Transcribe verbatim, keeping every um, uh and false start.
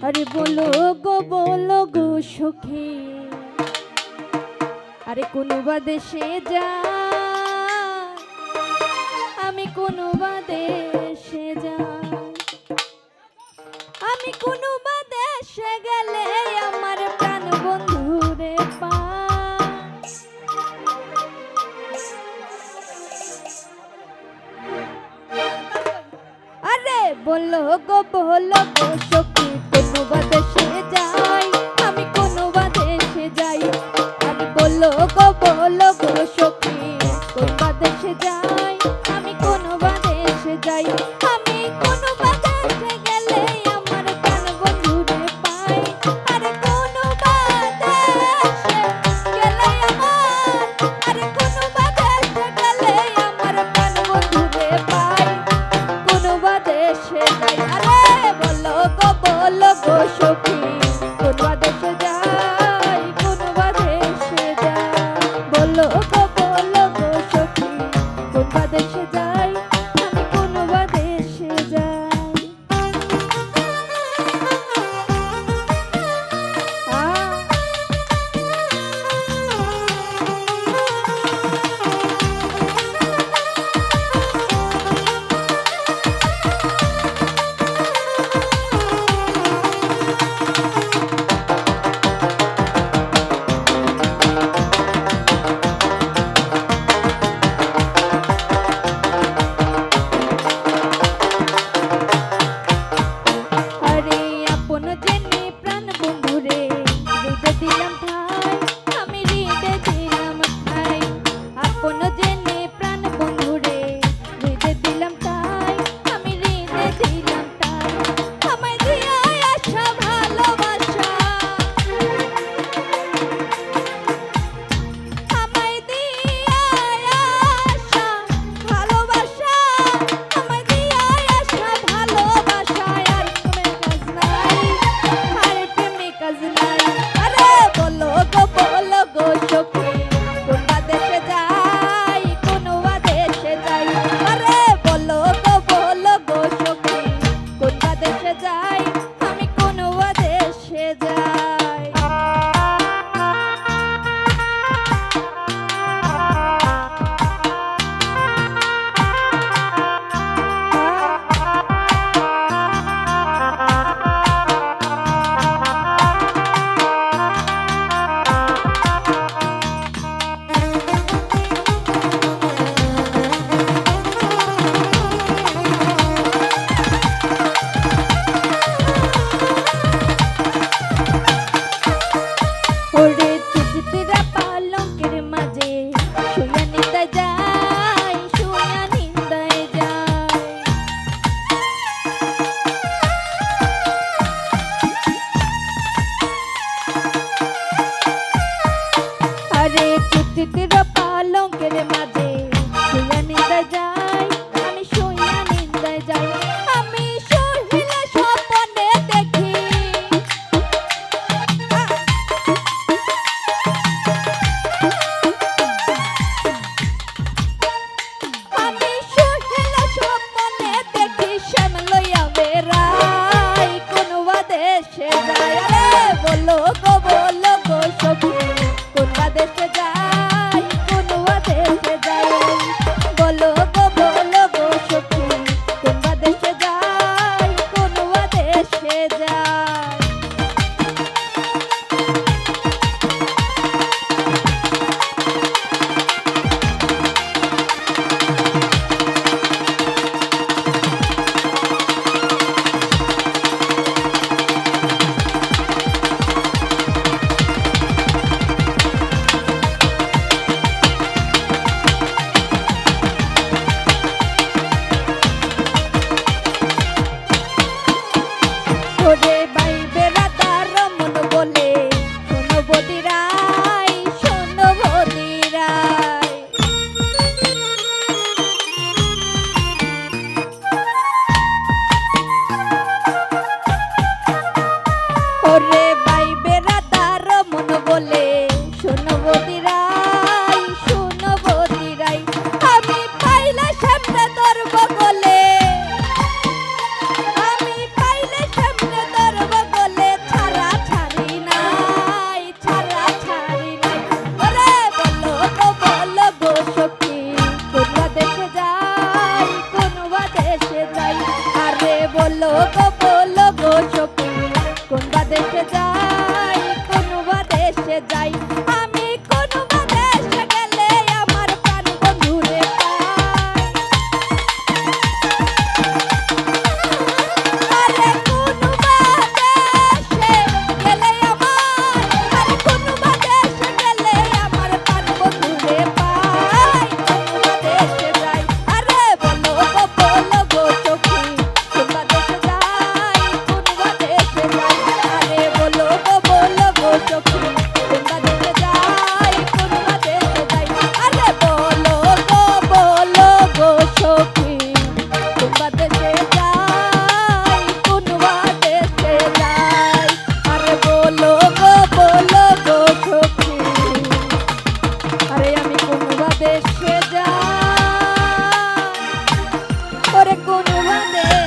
আরে বলো গো, বলো গো সখী, আরে কোন বা দেশে যাই, আমি কোন বা দেশে যাই, আমি কোন বা দেশে গেলে আমার প্রাণ বন্ধুরে পাই। আরে বলো গো, বলো গো সখী, কোন বা দেশে যাই, আমি কোন বা দেশে যাই। আরে বলো গো, বলো গো সখী, কোন বা দেশে যাই, আমি কোন বা দেশে যাই। আমি কোন বা দেশে গেলে আমার প্রাণ বন্ধুরে পাই। আরে কোন বা দেশে গেলে আমার, আরে কোন বা দেশে গেলে আমার প্রাণ বন্ধুরে পাই। কোন বা দেশে যাই, আরে বলো গো, বলো গো সখী, কোন বা দেশে যাই, কোন বা দেশে যাই। বলো গো, বলো গো সখী, কোন বা দেশে যাই, আমি কোন বা দেশে যাই। আরে আপন জেনে প্রাণ বন্ধুরে হৃদে দিলাম ঠাই, আমি হৃদে দিলাম ঠাই। আপন জেনে প্রাণ বন্ধুরে হৃদে দিলাম ঠাই, আমি হৃদে দিলাম ঠাই। আমায় দিয়া আসা ভালোবাসা, আমায় দিয়া আসা ভালোবাসা, আমায় দিয়া আসা ভালোবাসা, আর প্রেমে কাজ নাই, আর প্রেমে কাজ নাই। আরে বলো গো, বলো গো সখী, কোন বা দেশে যাই, কোন বা দেশে যাই। আরে বলো গো, বলো গো সখী, কোন বা দেশে যাই, আমি কোন বা দেশে যাই। ওরে চিত্রা পালঙ্কের মাঝে শুইয়া নিন্দায় যাই, শুইয়া নিন্দায় যাই। আরে চিত্রা পালঙ্কের মাঝে শুইয়া নিন্দায় যাই, আমি শুইয়া নিন্দায় যাই। আমি শুইলে স্বপনে দেখি, আমি শুইলে স্বপনে দেখি শ্যাম লইয়া বেড়াই, কোন বা দেশে যাই। আরে বলো গো, বলো গো সখী, কোন বা দেশে যাই, কোন বা দেশে যাই। বলো গো, বলো গো সখী, কোন বা দেশে যাই, কোন বা দেশে যাই। ওরে ভাই বেরাদার মন বলে, শোনো বদিরাই, শোনো বদিরাই। ওরে ভাই বেরাদার মন বলে, শোনো বদিরাই, শোনো বদিরাই। আমি পাইলে সামনে ধরব গলে, আমি পাইলে সামনে ধরব রে কোন বাদে